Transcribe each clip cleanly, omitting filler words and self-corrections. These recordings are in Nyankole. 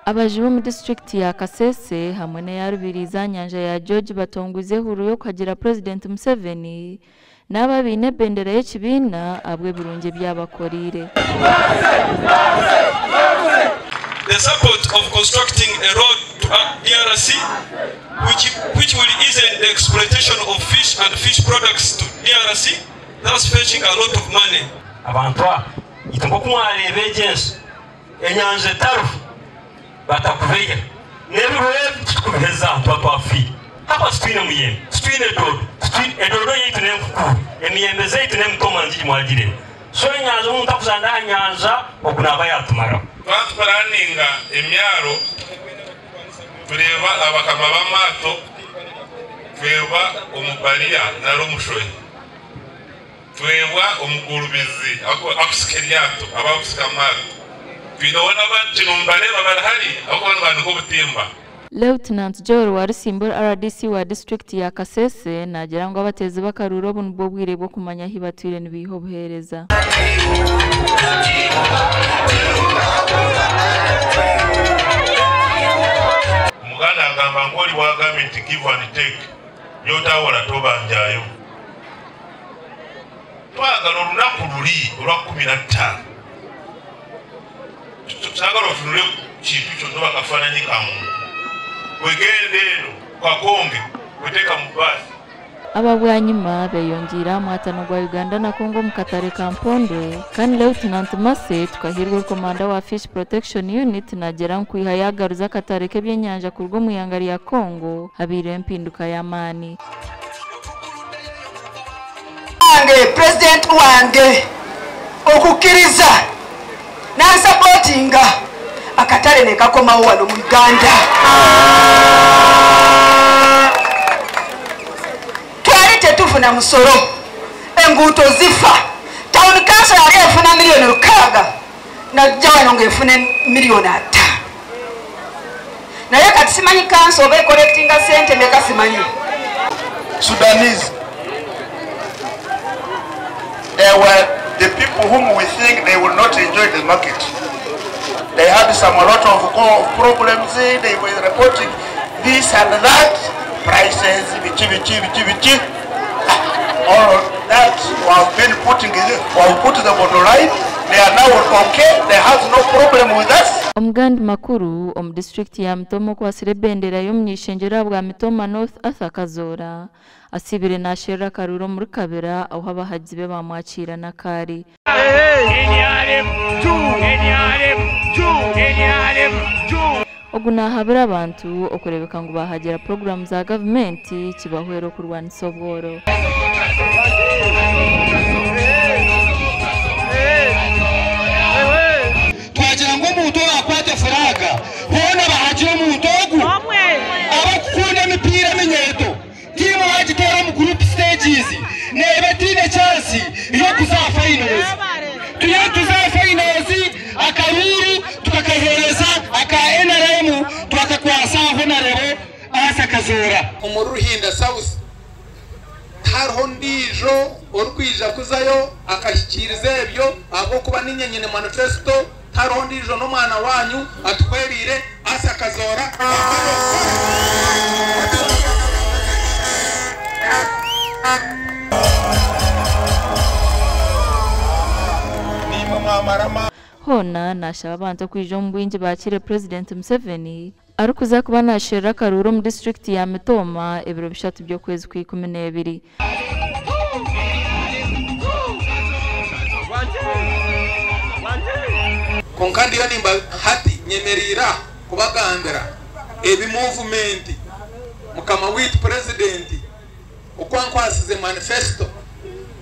Abajubi omu disiturikiti ya Kasese hamwe n'eya Rubirizi aha nyanja ya George batongwize ehururu y'okuhagira Purezidenti Museveni n'abo abaine ebendera y'ekibiina ahabw'ebirungi ebi abakoreire. The support of constructing a road to DRC which, which will ease the exploitation of fish and fish products to DRC, thus fetching a lot of money. Abantu aba, itwe nk'oku mwareeba egi ensi, enyanja etariho, batakubeiha, n'ebiro ebi titukubiheza aha tuba twafiire. Ahabw'okuba titwine muyembe, titwine doodo, titwine, edoodo yaitu n'enkukuuru, emiyembe zaitu n'emitoma ngigi mwagireeba. So enyanja omuntu akuzanda aha nyanja ogu naaba yaatumaraho. Twaba tupuraninga emyaro, tureeba abakama b'amaato, twebwa omubariya nari omushohi, twebwa omugurubizi akusika eryato, abakusika amaato. Twineho n'abandi nimubareeba bari hari ahabw'okuba nibanika obutimba. Lieutenant Joel Walusimbi RDC wa disiturikiti ya Kasese naagira ngu abateezi b'akaruuru obu nibwo bwire bw'okumanya ahi batwire nibaiha obuheereza. Omuganda agamba ngu ori wagambye nti give and take, byotahora tobanjayo. Twagala olunaku luri olwa 15, Saagala otunule ku kintu kyonna oba akafaananyi ka muntu. Gwe genda eno Kakonge, gwe teeka mu bbaasi. Aba bwanyima beyongyeire aha mwatano gwa Uganda na Congo omu katare ka Mpondwe kandi Lieutenant Mercy Tukahirwa ori komanda wa Fish Protection Unit naagira ngu kwiha yaagaruza akatare k'ebyenyanja kuruga omu ihanga rya Congo habaireho empinduka y'amaani. Wange president wange okukiriza nansapotinga akatare nekakomaho wano mu Uganda. Twali tetufuna musoro, enguuto zifa, town council yali efuna miliyoni 6 najja wano nga efuna miliyoni 5. Naye kati simanyi council oba ecollectinga sente meka simanyi. Sudanese, they were the people whom we think they will not enjoy the market. They had some a lot of problems, they were reporting this and that, prices, bichi, bichi, bichi, bichi. All that have been putting, we have put them on the line. They are now okay, they have no problem with us. Omugandi makuru omu disiturikiti ya Mitooma okwatsire ebendera y'omuny'eishengyero ahabwa Mitooma North Arthur Kazoora asiibire naasherura akaruuru omuri Kabira ahu abahagizi be baamwakiira n'akaari. Ogu naahabura abantu okureebeka ngu baahagira puroguraamu za gavumenti kibahwere okurwanisa obworo. Twagira ngu omuntu owaakwata furaaga boona bahagira omuntu ogu. Abarikukunda emipiira eminyeeto, tiimu waagiteera omu group stages neeba etaine chance y'okuza aha finals. Turiyo nituza aha finals, akaruuru tukakaheereza aka NRM twakakwasa Honarebo Arthur Kazoora. Omuri Ruhinda South tihariho ondiijo orikwija kuzayo akahikiiriza ebyo ahabw'okuba niinye nyine manifesito, tihariho ondiijo n'omwana waanyu atuhwereire Arthur Kazoora. Hoona naashaba abantu okwija omu bwingi baakiire Purezidenti Museveni arikuza kuba naasherura akaruuru omu disiturikiti ya Mitooma ebiro bishatu by'okwezi kwa 12. Kwonka ndiyo nimba hati nyemereire aha kubagambira ebi muvumenti mukama waitu Purezidenti oku ankwasize manifesito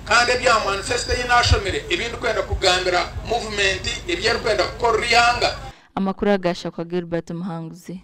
kandi ebya manifesito ei naashomire ebi ndikwenda kugambira muvumenti ebi erikwenda kukorera eihanga. Amakuru aga Shakwa Gilbert Muhanguzi.